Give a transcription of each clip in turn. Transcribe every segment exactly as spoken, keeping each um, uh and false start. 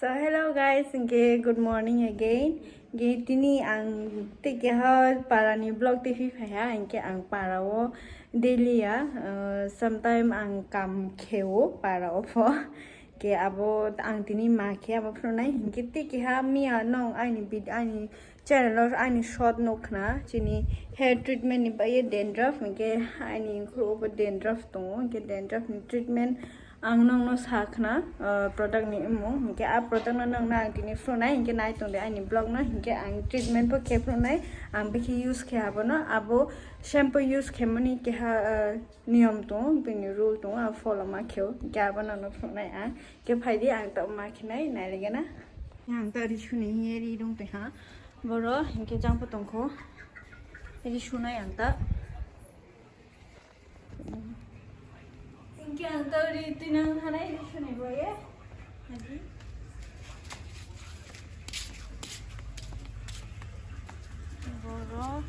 So hello guys, hingke good morning again. Hingke tini ang tei keha para ni vlog tei phi phaiha, hingke ang para o daily ya, uh, sometime ang kam kheo para o pho. Ke abo ang tini ma khe abo phunai, hingke tei keha miya nong aini vid-, aini channel o aini short nukna chini hair treatment ni bai dandruff, hingke aini khuru o bo dandruff tongo, hingke dandruff ni treatment ang nongno sa khna, uh, product ni imung, hingke a product no nongna ang tini phunai, hingke nai tongde aini vlog no, hingke ang treatment bo khe phunai, ang bikhe use khe abono, abo shampoo use khe mani keha, uh, niyom tongo, bini rule tongo, a follow ma kheo, hingke abo nongno phunai ang, ke phaidi ang ta ma khenai nai legena. Ang ta ri suni hiye ri dong te ha, boro hingke jang po tongkho, ri sunai ang ta. Hingke ang tawri twi nang thanai, ri suni bo ye. Haji. Boro.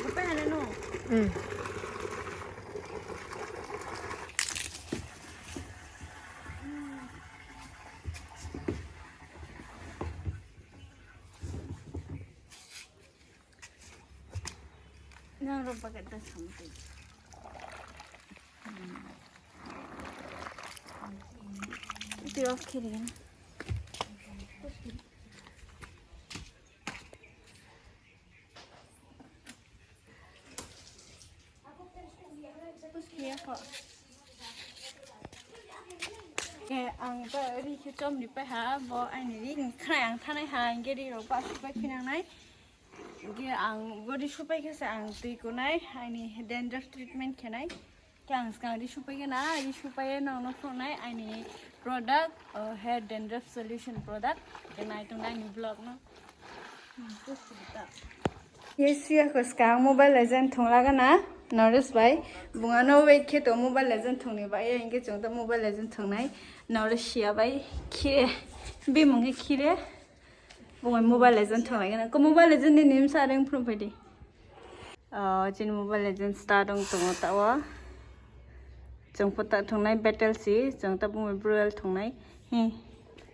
Apa ya, no? Hmm. Nang rok paket ta samtwi. Twi off khe ri. Push khe ya kho. Ke ang ta ri khe chom ri pai ha, bo aini ri khna ang thanai ha, hingke ri rok ba supai khe nang nai. Hingke ang body supai khe se ang twi kunai, aini dandruff treatment khenai. Ke ang skang ri supai khe na, ri supai nong no phunai aini product, uh, hair dandruff solution product. Ke nai tong aini vlog no. Hmm, just like that. Yes, ya ko skang Mobile Legend thong laga na, Noris bai. Bunga no wait khe to Mobile Legend thong ni bai, hingke chong to Mobile Legend thong nai. Noris ya bai khire, bimung khe khire. Bunga Mobile Legend thong laga na. Ko Mobile Legend ni nim sa reng phun phaidi. Ah, chini Mobile Legends start wng tongo tawa. Chwng pho ta thwngnai battle si, chwng ta bumui brutal thwngnai. Hi.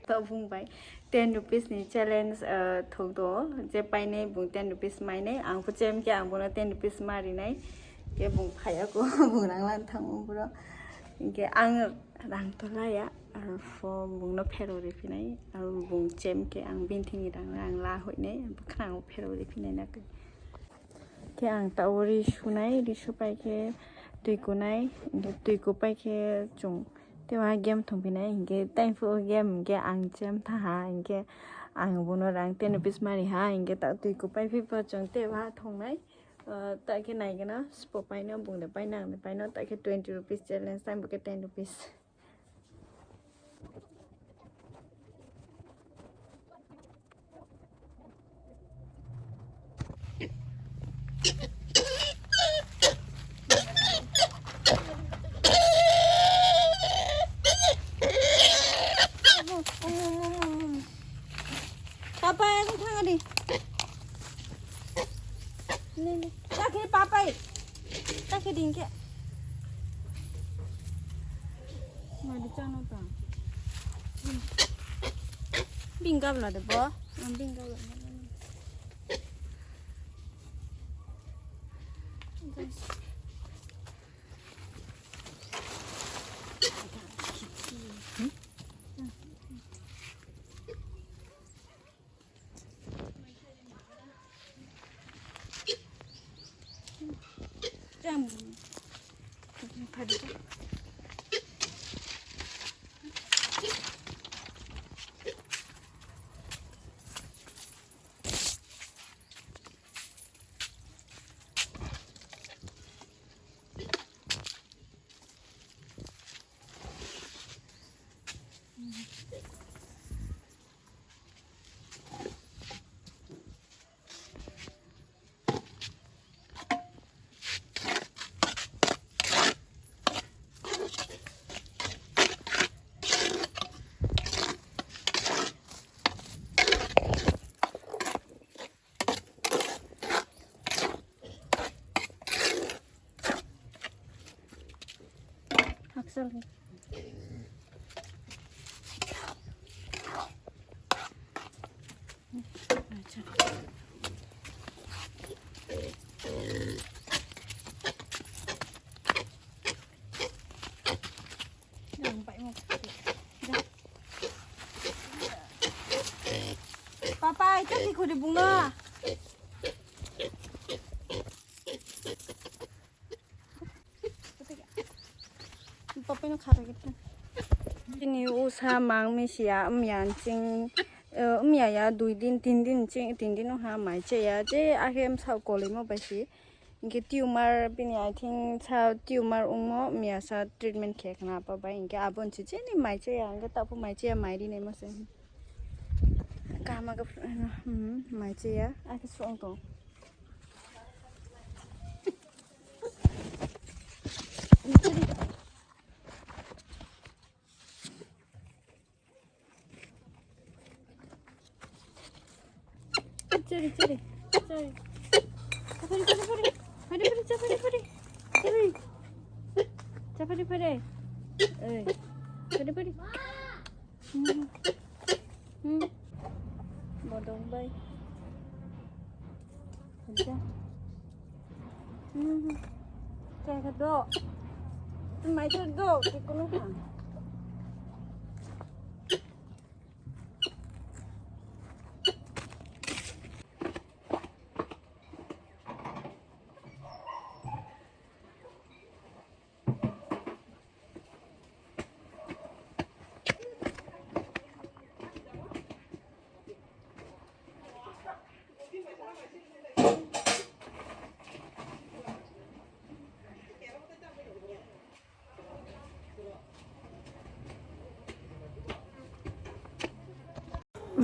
Ta bung bai ten rupees ni challenge, ah, thwng tongo. Je painai bung ten rupees mainai. Ang pho chem khe ang bono ten rupees ma rinai. Khe bung phaiya ko, bung rang lan thango bro. Hingke ang rang to laya. Arpho bung no phero ri phinai. Aro bung chem khe ang bini thini rang rang la hoinai. Bwkhango phero ri phinai na khe. Khe ang ta o ri sunai, ri supai khe twi kunai, hingke twi kupai khe chwng tewa game thwngphinai, hingke taiphuo game hingke ang chem thaha, hingke ang bono rang ten rupees mari ha, hingke ta twi kupai phi pho chwng tewa thwngnai, ah, ta khe nai gana spo paino, bung de paino, ang de paino, ta khe twenty rupees challenge time bo khe ten rupees. Papa, aku thang di. Ni, ni. Takhe papai. Takhe dingke. Madi chano ta. Bingkap la de bo. Bingkap la. Chal. Acha. Papa, ito si kuri bunga. Bini usa mang misiya, wngya ching, eh, wngya ya dui din, tin din ching, tin din wngha mai chaya, je ahem sao kolimo bai si. Hinkhe tumor bini, I think, sa tumor wngmo, miya sa treatment khe khna apa bai, hinkhe abo wngse chini mai chaya, hinkhe tapo mai chaya, mai rinai mo se. Kaham khe, hmm, mai chaya, akhe song tong. Chari, chari, chari. Chapari, chapari, chapari. Chapari, chapari. Chapari. Chapari, chapari. Ei. Chapari, chapari. Hmm. Hmm. Bodong bai. Acha. Hmm. Kaya ka do. Mai ka do, kikono ka.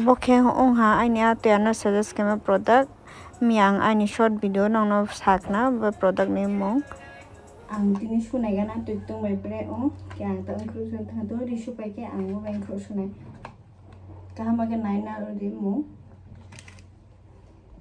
Bo khe wngha aini a tei ano suggest khaima product. Mia ang aini short video nokno sakna bo product ni mung. Ang tini sunai gana twi tong bai pre o. Khe ang ta wngkhru sun thang to ri su pai khe ang bo bai wngkhru sunai. Kaham khe nai na ri mung.